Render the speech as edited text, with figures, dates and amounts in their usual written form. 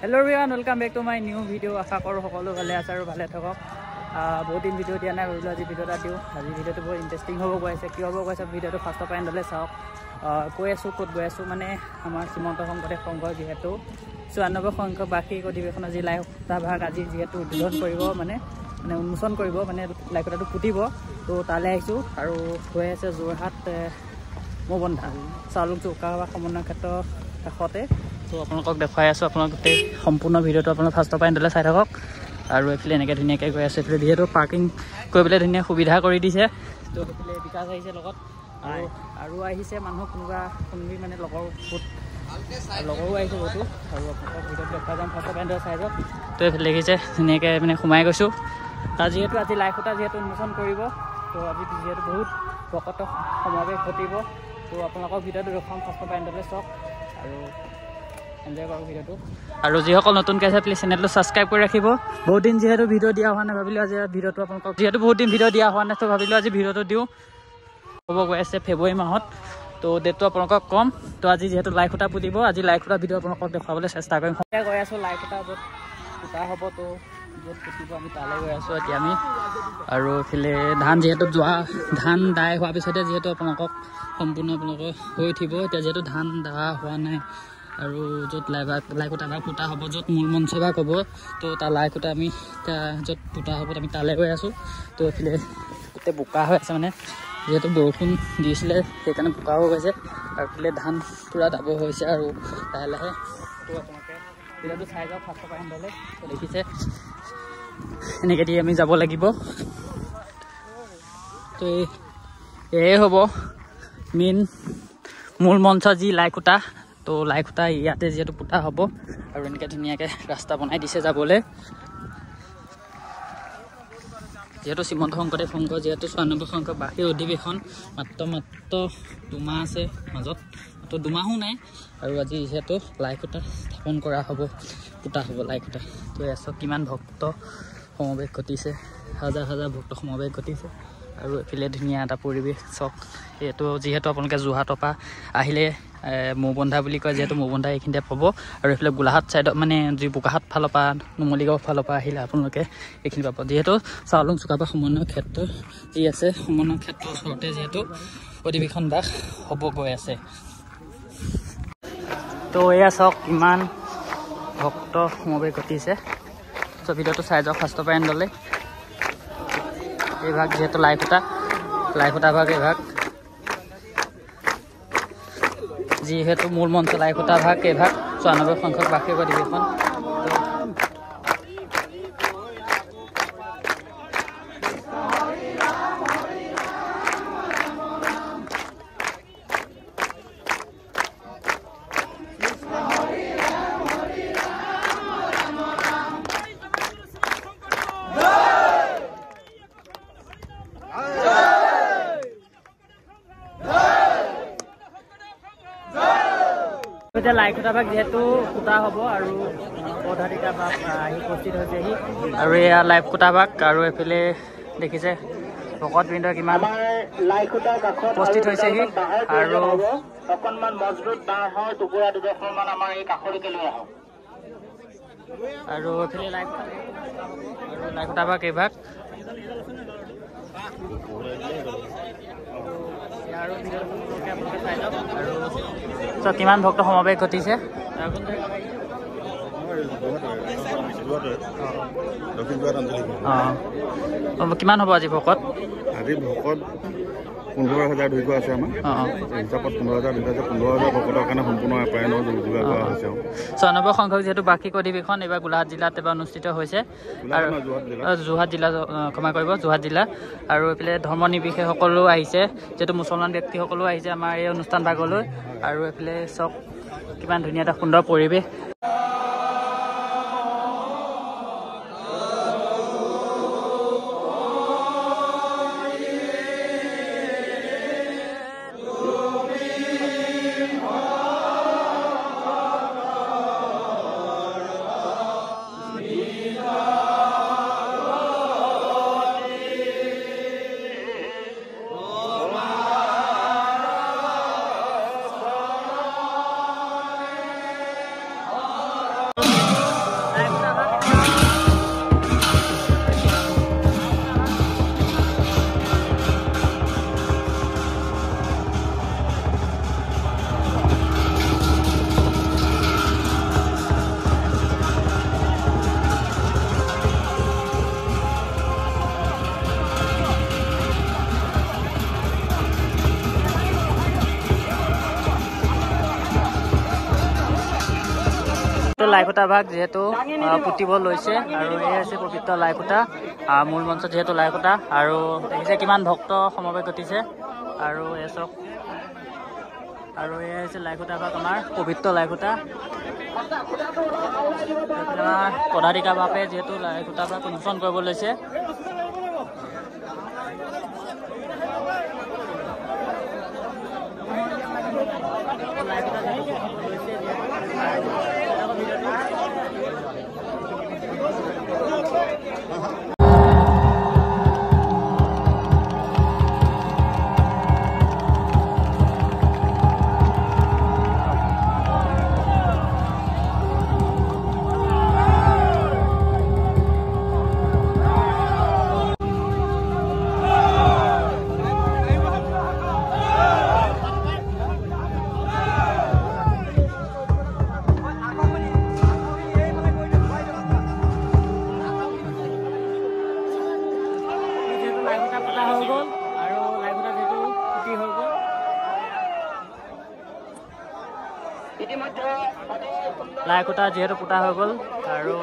Hello everyone, welcome back to my new video. আশা কৰোঁ সকলো ভালে আছে আৰু ভালে থাকক। বহুত দিন ভিডিঅ' দিয়া নাই, ভাবিলোঁ আজি ভিডিঅ' এটা দিওঁ। আজি ভিডিঅ'টো বহুত ইণ্টাৰেষ্টিং হ'ব গৈ আছে। কিয় হ'ব গৈ আছে ভিডিঅ'টো ফাৰ্ষ্টৰ পৰা এণ্ডলৈ চাওক। কৈ আছোঁ ক'ত গৈ আছোঁ, মানে আমাৰ শ্ৰীমন্ত শংকৰদেৱ সংঘৰ যিহেতু 94 সংখ্যক বাৰ্ষিক অধিৱেশন আজি লাই খুঁটা ভাগ আজি যিহেতু উদ্বোধন কৰিব, মানে মানে উন্মোচন কৰিব, মানে লাই খুঁটাটো পুতিব। তো তালৈ আহিছোঁ আৰু হৈ আছে যোৰহাট মৌবন্ধা চাউলুং চুকাফা সমন্বয় ক্ষেত্ৰৰ কাষতে। তো আপোনালোকক দেখুৱাই আছোঁ, আপোনালোক গোটেই সম্পূৰ্ণ ভিডিঅ'টো আপোনালোক ফাৰ্ষ্টৰ পৰা এণ্ডলৈ চাই থাকক। আৰু এইফালে এনেকৈ ধুনীয়াকৈ গৈ আছোঁ। এইফালে যিহেতু পাৰ্কিং কৰিবলৈ ধুনীয়া সুবিধা কৰি দিছে। তো সেইফালে বিকাশ আহিছে লগত, আৰু আৰু আহিছে মানুহ কোনোবা কোনোবি, মানে লগৰ বহুত লগৰো আহিছে বহুতো। আৰু আপোনালোকক ভিডিঅ'টো দেখুৱাই যাম, ফাৰ্ষ্টৰ পৰা এণ্ডলৈ চাই যাওক। তো এইফালে দেখিছে ধুনীয়াকৈ মানে সোমাই গৈছোঁ। তাত যিহেতু আজি লাই খুঁটা যিহেতু উন্মোচন কৰিব, তো আজি যিহেতু বহুত ভকত সমাৱেশ ঘটিব। তো আপোনালোকক ভিডিঅ'টো দেখুৱাম, ফাৰ্ষ্টৰ পৰা এণ্ডলৈ চাওক আৰু এনজয় কৰক ভিডিঅ'টো। আৰু যিসকল নতুনকৈ আছে প্লিজ চেনেলটো ছাবস্ক্ৰাইব কৰি ৰাখিব। বহুত দিন যিহেতু ভিডিঅ' দিয়া হোৱা নাই, ভাবিলোঁ আজি ভিডিঅ'টো আপোনালোকক, যিহেতু বহুত দিন ভিডিঅ' দিয়া হোৱা নাই, তো ভাবিলোঁ আজি ভিডিঅ'টো দিওঁ। হ'ব গৈ আছে ফেব্ৰুৱাৰী মাহত, তো ডেটটো আপোনালোকক ক'ম। তো আজি যিহেতু লাই খুঁটা পুতিব, আজি লাই খুঁটা ভিডিঅ' আপোনালোকক দেখুৱাবলৈ চেষ্টা কৰিম। এতিয়া গৈ আছোঁ লাই খুঁটা য'ত পুতা হ'ব, তো য'ত পুতিব আমি তালৈ গৈ আছোঁ এতিয়া আমি। আৰু এইফালে ধান যিহেতু যোৱা ধান দাই হোৱাৰ পিছতে যিহেতু আপোনালোকক সম্পূৰ্ণ আপোনালোকৰ হৈ উঠিব। এতিয়া যিহেতু ধান দা হোৱা নাই, আৰু য'ত লাই খুঁটা ভাগ পোতা হ'ব, য'ত মূল মঞ্চ ভাগ হ'ব, তো তাৰ লাই খুঁটা আমি এতিয়া য'ত পোতা হ'ব আমি তালৈ গৈ আছোঁ। তো এইফালে গোটেই বোকা হৈ আছে, মানে যিহেতু বৰষুণ দিছিলে সেইকাৰণে বোকা হৈ গৈছে। আৰু এইফালে ধান পূৰা দাব হৈছে আৰু লাহে লাহে। তো আপোনালোকে ভিডিঅ'টো চাই যাওক ফাৰ্ষ্টৰ পৰা এণ্ডলৈ। তো দেখিছে এনেকৈ দি আমি যাব লাগিব। তো এয়ে হ'ব মেইন মূল মঞ্চ যি লাই খুঁটা। তো লাই খুঁটা ইয়াতে যিহেতু পোতা হ'ব, আৰু এনেকৈ ধুনীয়াকৈ ৰাস্তা বনাই দিছে যাবলৈ। যিহেতু শ্ৰীমন্ত শংকৰদেৱ সংঘ যিহেতু 94 সংখ্যক বাৰ্ষিক অধিৱেশন মাত্ৰ মাত্ৰ দুমাহ আছে মাজত, মাত্ৰ দুমাহো নাই। আৰু আজি যিহেতু লাই খুঁটা স্থাপন কৰা হ'ব, পোতা হ'ব লাই খুঁটা। তো এয়া চাওক কিমান ভক্ত সমাৱেশ ঘটিছে, হাজাৰ হাজাৰ ভক্ত সমাৱেশ ঘটিছে। আৰু এইফালে ধুনীয়া এটা পৰিৱেশ চাওক। এইটো যিহেতু আপোনালোকে যোৰহাটৰ পৰা আহিলে মৌবন্ধা বুলি কয়, যিহেতু মৌবন্ধা এইখিনিতে পাব। আৰু এইফালে গোলাঘাট ছাইডত, মানে যি বোকাখাট ফালৰ পৰা নুমলীগাঁও ফালৰ পৰা আহিলে আপোনালোকে এইখিনি পাব। যিহেতু চাউলুং চুকাফা সমন্বয় ক্ষেত্ৰ যি আছে, সমন্বয় ক্ষেত্ৰৰ ওচৰতে যিহেতু অধিৱেশন বাস হ'ব গৈ আছে। তো এয়া চাওক কিমান ভক্ত সমাৱেশ ঘটিছে। চ' ভিডিঅ'টো চাই যাওক ফাৰ্ষ্টৰ পৰা এণ্ডলৈ। এইভাগ যিহেতু লাই খুঁটা, লাই খুঁটা ভাগ এইভাগ যিহেতু মূল মঞ্চ লাই খুঁটা ভাগ এইভাগ 94 সংখ্যক বাৰ্ষিক অধিৱেশন। এতিয়া লাই খুঁটা ভাগ যিহেতু পোতা হ'ব আৰু পদাধিকাৰ বাপ আহি উপস্থিত হৈছেহি। আৰু এয়া লাই খুঁটা ভাগ, আৰু এইফালে দেখিছে ভকতবৃন্দ কিমান উপস্থিত হৈছেহি। আৰু অকণমান মজবুত বাঁহৰ টুকুৰা দুডোখৰমান আমাৰ এই কাষলৈকে লৈ আহক। আৰু এইফালে লাই খুঁটা আৰু লাই খুঁটা ভাগ এইভাগ। আৰু আপোনালোকে চাই যাওক। আৰু কিমান ভক্ত সমাৱেশ ঘটিছে। অঁ, কিমান হ'ব আজি ভকত? আজি ভকত 15,000 দৈৰ্ঘ্য আছে আমাৰ হিচাপত, 15,000 দৈৰ্ঘ্য আছে। 15,000 ভকতৰ কাৰণে সম্পূৰ্ণ আপ্যায়নৰ যোগাৰ কৰা হৈছে। 94 সংখ্যক যিহেতু বাৰ্ষিক অধিৱেশন এইবাৰ গোলাঘাট জিলাত এইবাৰ অনুষ্ঠিত হৈছে। আৰু যোৰহাট জিলা, ক্ষমা কৰিব, যোৰহাট জিলা। আৰু এইফালে ধৰ্ম নিৰ্বিশেষে সকলো আহিছে, যিহেতু মুছলমান ব্যক্তিসকলো আহিছে আমাৰ এই অনুষ্ঠান ভাগলৈ। আৰু এইফালে চাওক কিমান ধুনীয়া এটা সুন্দৰ পৰিৱেশ। পবিত্ৰ লাইখুঁটা ভাগ যিহেতু পুতিব লৈছে আৰু এই হৈছে পবিত্ৰ লাইখুঁটা মূল মঞ্চত যিহেতু লাইখুঁটা আৰু দেখিছে কিমান ভক্ত সমাৱেশ ঘটিছে আৰু এই চাওক আৰু এয়া হৈছে লাইখুঁটা ভাগ আমাৰ পবিত্ৰ লাইখুঁটা আমাৰ পদাধিকাৰ বাপে যিহেতু লাইখুঁটা ভাগ উন্মোচন কৰিব লৈছে। লাইখুঁটা যিহেতু পোতা হৈ গ'ল আৰু